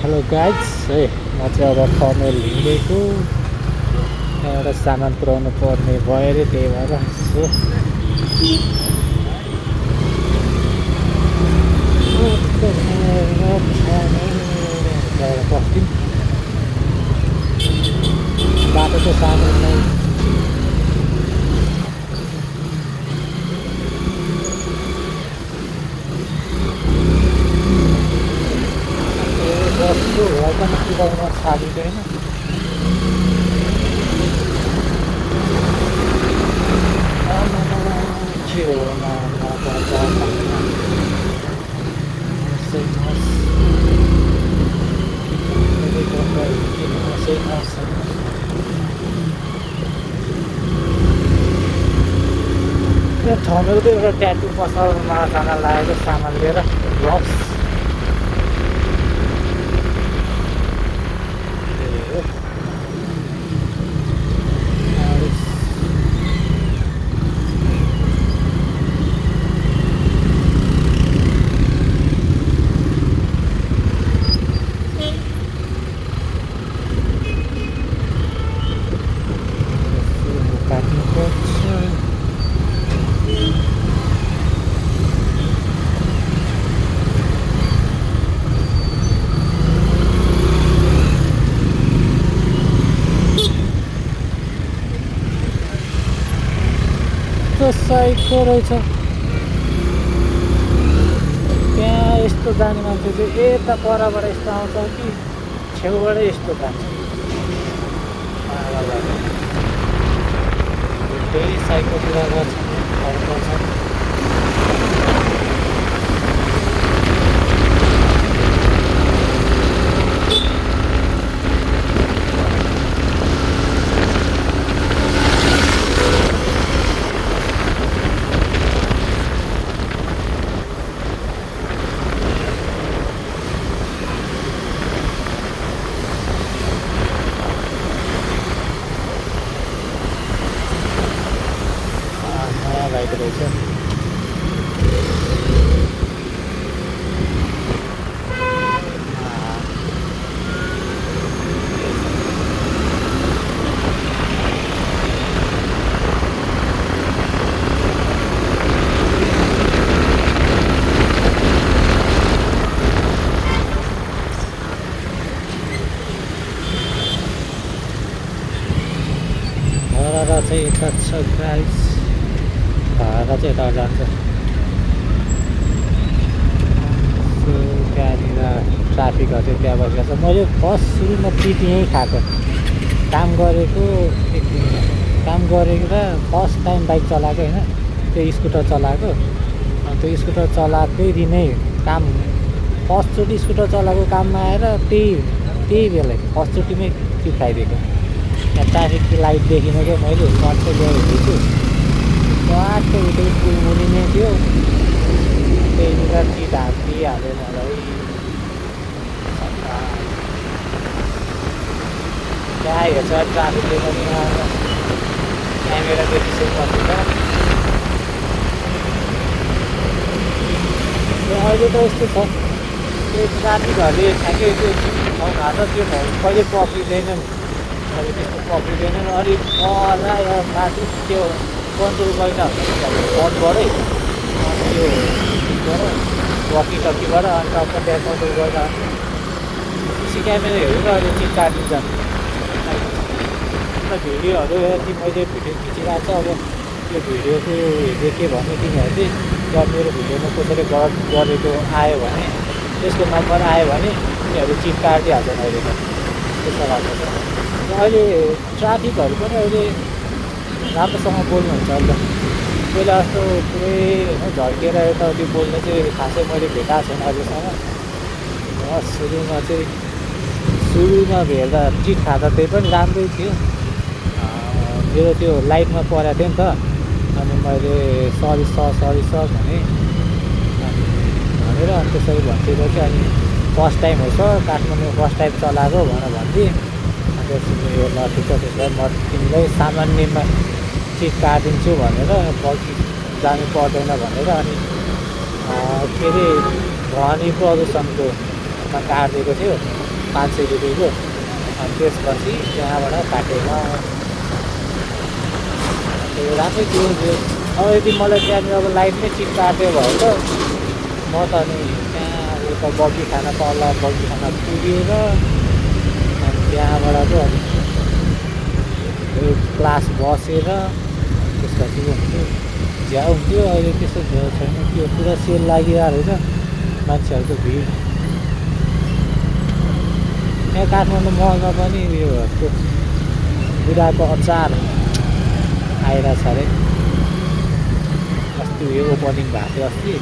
Hello guys है म चाहिँ अब थर्मेल हिँडेको एउटा सामान पुऱ्याउनु पर्ने भयो अरे त्यही भएर यसो बस्यौँ। बाटो चाहिँ सानो नै बस्छु हल्का कुदाउन छाडिँदैन। थमेको एउटा ट्याटु पसलमा जान लागेको सामान लिएर ग्लोभ्स साइडको रहेछ। त्यहाँ यस्तो जाने मान्छे चाहिँ यता परबाट यस्तो आउँछ कि छेउबाट यस्तो जान्छ। त्यही साइडकोतिर गर्छ। भाडा चाहिँ यता छ गाइस। भाडा चाहिँ यता जान्छ। त्यहाँनिर ट्राफिकहरू चाहिँ त्यहाँ बसिरहेको छ। मैले फर्स्ट सुरुमा पिटी यहीँ खाएको। काम गरेको एक दिन काम गरेको र फर्स्ट टाइम बाइक चलाएको होइन, त्यो स्कुटर चलाएको। अनि त्यो स्कुटर चलाएकै दिनै काम फर्स्टचोटि स्कुटर चलाएको काममा आएर त्यही बेला फर्स्टचोटिमै त्यो खाइदिएको। यहाँ ट्राफिक लाइट देखिने क्या मैले सर्ट ल्याएको छु। बाटो उतै पुल नै थियो। त्यहीँनिर ती ढाकिहाल्यो मलाई। त्यहाँ हेर्छ ट्राफिकले पनि क्यामेरा देखिसकेपछि पर्छ। अहिले त यस्तो छ त्यो ट्राफिकहरूले ठ्याक्कै त्यो ठाउँ घाट त्यो ठाउँ कहिले पक्रिँदैनन्। अहिले त्यस्तो पक्रिँदैनन्। अलिक पर माथि त्यो कन्ट्रोल गरिरहेको फोनबाटै त्यो वकी टकीबाट अनि टक्क त्यहाँ कन्ट्रोल गर्दा सिसी क्यामेराहरू र अहिले चिप काटिन्छ। अन्त भिडियोहरू यति मैले भिडियो खिचिरहेको छ। अब त्यो भिडियोको हिजो के भन्यो तिमीहरूले जब मेरो भिडियोमा कसैले गलत गरेको आयो भने त्यसको नम्बर आयो भने तिनीहरू चिप काटिदिइहाल्छन् अहिले त। त्यस्तो भएको छ। अहिले ट्राफिकहरू पनि अहिले राम्रोसँग बोल्नुहुन्छ अन्त पहिला जस्तो पुरै होइन झर्केर यताउति बोल्ने चाहिँ खासै मैले भेटाएको छैन अहिलेसम्म। सुरुमा भेट्दा चिट खाँदा त्यही पनि राम्रै थियो। मेरो त्यो लाइटमा परेको थियो नि त। अनि मैले सरी सर भनेँ भनेर अनि त्यसरी भन्थ्यो कि अनि फर्स्ट टाइम हो सर काठमाडौँ फर्स्ट टाइम चलाएको भनेर भन्थेँ। अनि त्यसपछि यो नठिक छ त्यसलाई म तिमीलाई सामान्यमा चिट काटिदिन्छु भनेर जानु पर्दैन भनेर अनि के अरे ध्वनि प्रदूषणको काटिदिएको थियो। 500 रुपियाँको। अनि त्यसपछि त्यहाँबाट काटेर राम्रै थियो त्यो। अब यदि मलाई त्यहाँनिर अब लाइनमै सिट काट्यो भने त म त अनि त्यहाँ उता बगी खाना तल बगी खाना पुगेर अनि त्यहाँबाट चाहिँ अनि क्लास बसेर त्यसपछि हुन्थ्यो झ्याउ हुन्थ्यो। अहिले त्यस्तो झ्याउ छैन, त्यो पुरा सेल लागिरहेको रहेछ, मान्छेहरूको भिड। यहाँ काठमाडौँ मलमा पनि उयो त्यो बुढाको अचार आइरहेछ अरे। अस्ति उयो ओपनिङ भएको थियो अस्ति,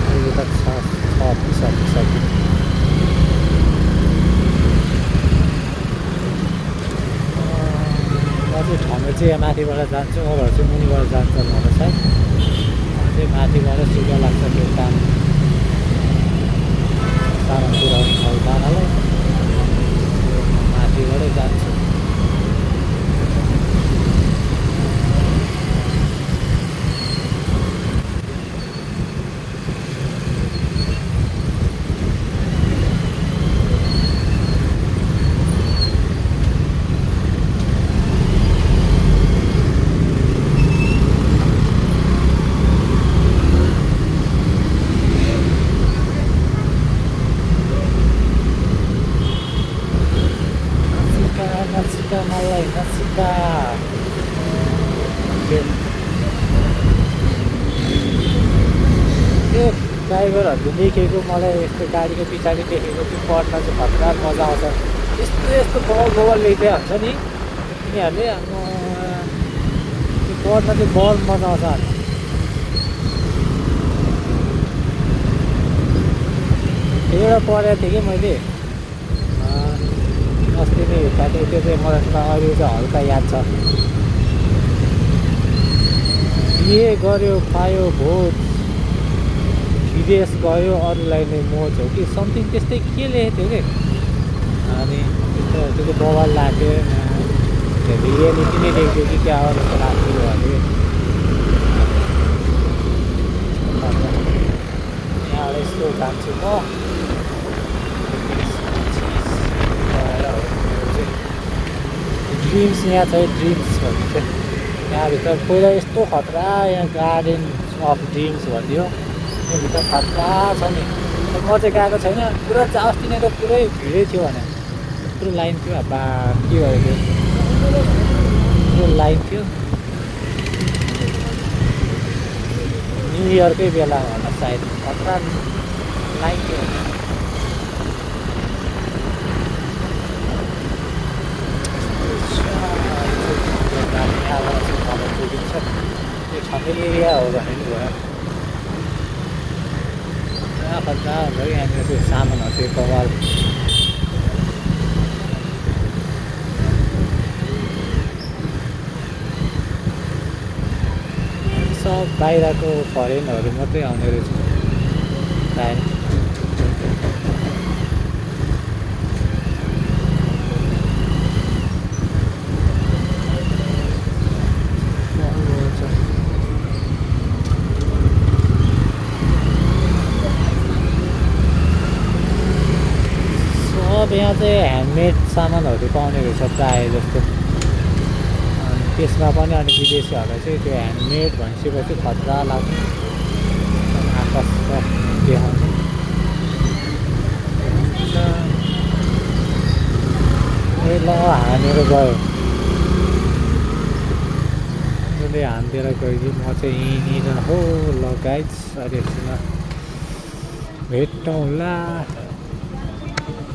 अहिले त छ सकिसक्यो। म चाहिँ ठाउँमा चाहिँ माथिबाट जान्छु, अरूहरू चाहिँ मुनिबाट जान्छ होला सायद। चाहिँ माथिबाट सिधा लाग्छ त्यो काम सामान पुऱ्याउने ठाउँ जानलाई, माथिबाटै जान्छु। मलाई नसिका त्यो ड्राइभरहरूले लेखेको, मलाई यस्तो गाडीको पछाडि देखेको त्यो पढ्न चाहिँ खतरा मजा आउँछ। यस्तो यस्तो बल लेख्दै हुन्छ नि तिनीहरूले, अब त्यो पढ्न चाहिँ बल मजा आउँछ। एउटा पढेको थिएँ कि मैले अस्ति नै हेर्दा, त्यो चाहिँ मलाई अहिले चाहिँ हल्का याद छ। बिहे गर्यो खायो भोज, विदेश गयो अरूलाई नै मोज हो कि समथिङ त्यस्तै के लेखेको थियो कि। अनि त्यो बवाल लाग्यो, रियालिटी नै लेख्थ्यो कि क्या हो जस्तो लाग्थ्यो अरे। यहाँबाट यस्तो जान्छु म ड्रिम्स। यहाँ छ ड्रिम्स भन्ने चाहिँ, यहाँभित्र पहिला यस्तो खतरा, यहाँ गार्डन अफ ड्रिम्स भनिदियो, त्यहाँभित्र खतरा छ नि। म चाहिँ गएको छैन, पुरा अस्ति नै त पुरै भिडै थियो भने, पुरो लाइन थियो। बा के भयो त्यो, पुरो लाइन थियो। न्यु इयरकै बेला होला सायद, खतरा लाइन थियो। त्यो छमेल एरिया हो भने नि भयो। खतरा हुन्छ कि यहाँनिर त्यो सामानहरू चाहिँ बवाल। सब बाहिरको फरेनहरू मात्रै आउने रहेछ प्रायः। यहाँ चाहिँ ह्यान्डमेड सामानहरू पाउने रहेछ प्रायः जस्तो। त्यसमा पनि अनि विदेशीहरूलाई चाहिँ त्यो ह्यान्डमेड भनिसकेपछि खतरा लाग्ने, आकर्षक देखाउने। ए ल हानेर गयो, उसले हानिदिएर गयो कि म चाहिँ यहीँनिर हो। ल गाइज, अहिले एकछिनमा भेटौँला।